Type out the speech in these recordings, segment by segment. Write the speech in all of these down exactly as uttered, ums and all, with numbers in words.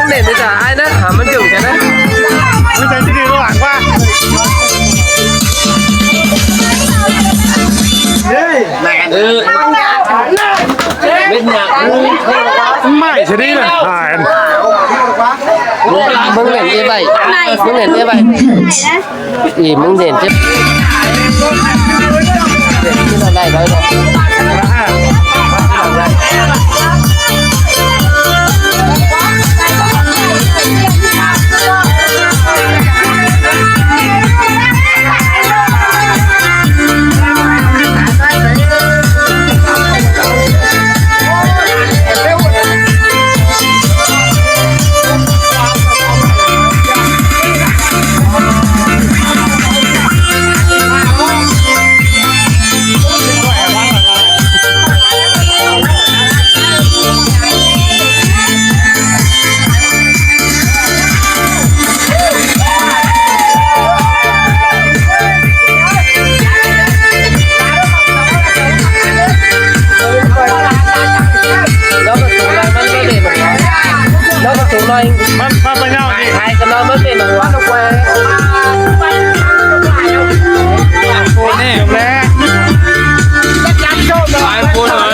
Nẻn đi chả ai ꞌnớ, hả, ꞌmắn chủng chả ꞌnớ. ꞌMắn chả chứ đi ló ảng ꞌquá. Ê. Ơ. Mết nhạc. ꞌMái chả đi nè. Hả. ꞌMứng nẻn đi vậy. ꞌMứng nẻn đi vậy. Ê, ꞌmứng nẻn chứ. Nẻn chứ là này rồi. Nó có tủ lạnh, nó có tủ lạnh. ꞌMắn, ꞌmắn, ꞌmắn nhau đi. Hai, hai cái nó mới về nó. Phôn nè. Lé. Hai phôn rồi.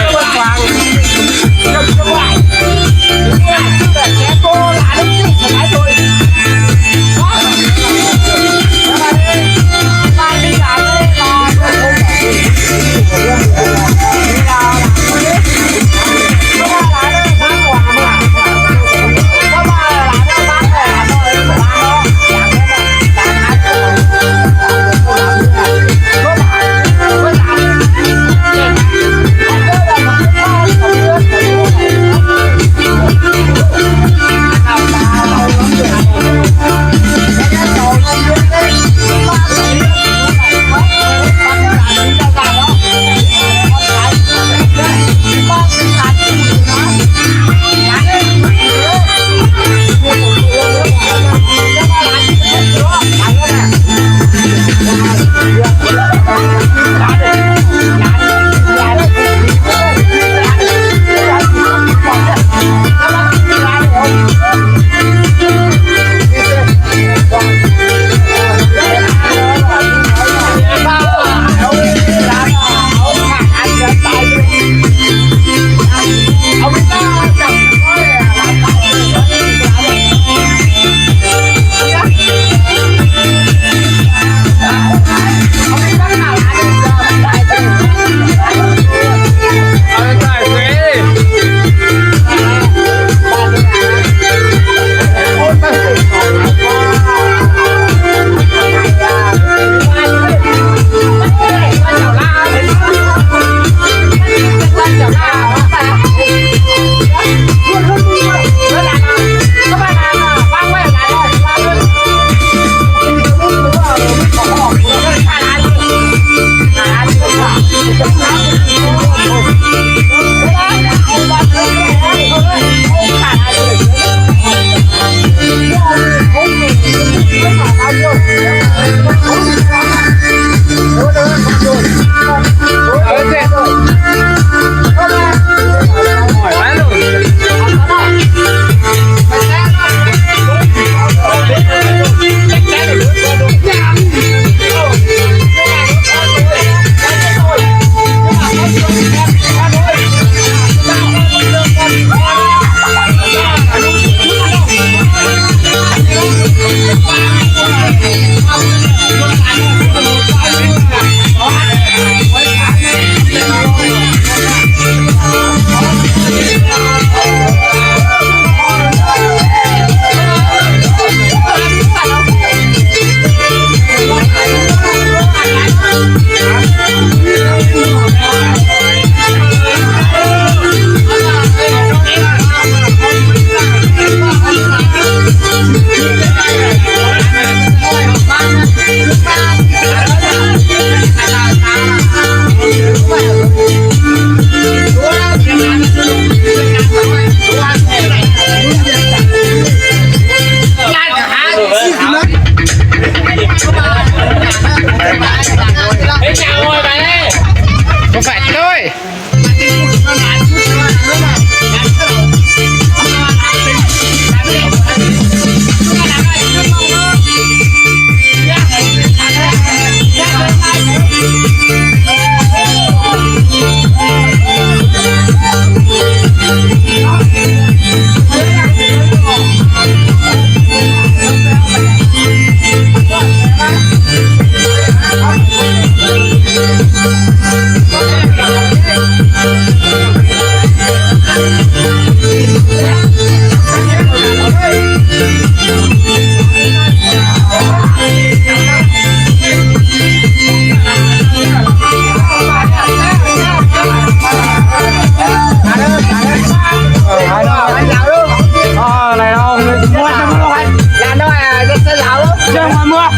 Ờ, này đâu, mua cho mua đâu anh? Là nó, à, nó sẽ lẩu. Chứ không mua.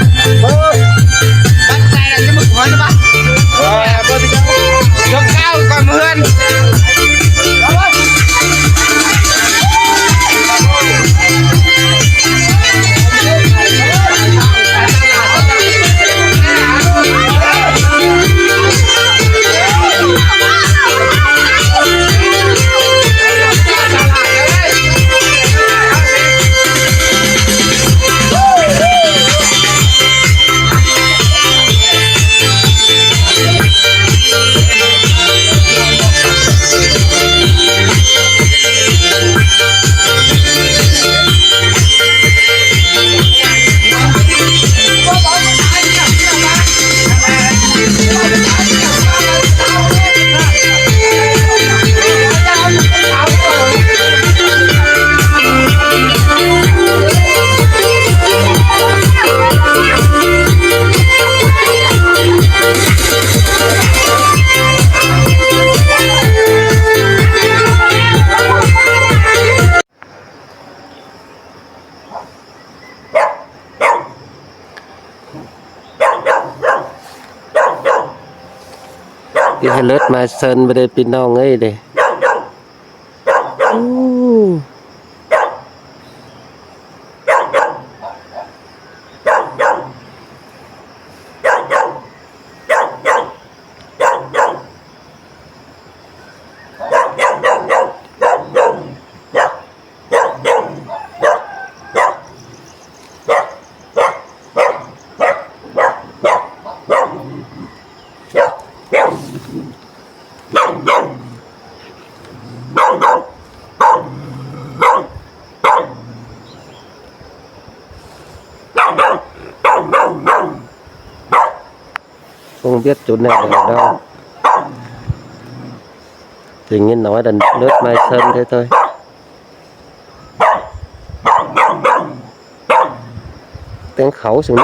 Bắt tay là cái mực của nó bắt. Ờ, con thì con. Con cao còn hơn. Đi hai lượt mà sơn bên đây pin nong ấy đi. Ú. Không biết chỗ này là ở đâu. Thì nghe nói là lướt Mai Sơn thế thôi. Tiếng khẩu xuống đi.